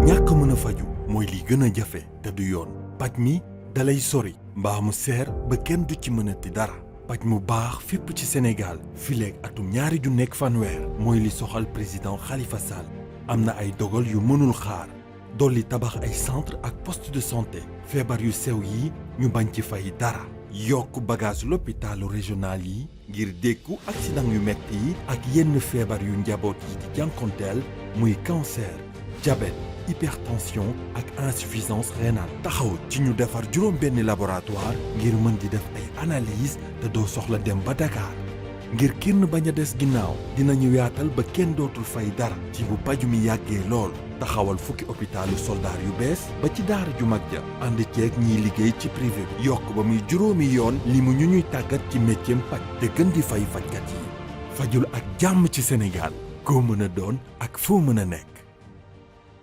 ñàkk mën a faju mooy li gën a jafe te du yoon paj mi dalay sori mbaa mu seer ba kenn du ci mënati dara paj mu baax fépp ci Sénégal fileeg atum 20fanweer mooy li soxal président Khalifa Sall am na ay dogal yu mënul xaar dolli tabax ay centre ak poste de santé feebar yu sew yi ñu bañ ci fay dara yokk bagage l'hôpitalu régional yi ngir dékku accident yu metti yi ak yenn feebar yu njaboot yi di jànkonteel muy cancer diabète hypertension ak insuffisance rénale taxaw ci ñu defar juróom-benn laboratoire ngir mën di def ay analyse te doo soxla dem ba Dakar ngir kenn bañ a des ginnaaw dinañu yaatal ba kenn dootul fay dara ci bu paju mi yàggee lool taxawal fukki hôpitalu soldaar yu bees ba ci daara ju mag ja ànd ceeg ñiy liggéey ci privé bi yokk ba muy juróomi yoon li mu ñu ñuy tàggat ci métier paj te gën di fay fajkat yi fajul ak jàmm ci Sénégal koo mën a doon ak foo mën a nekk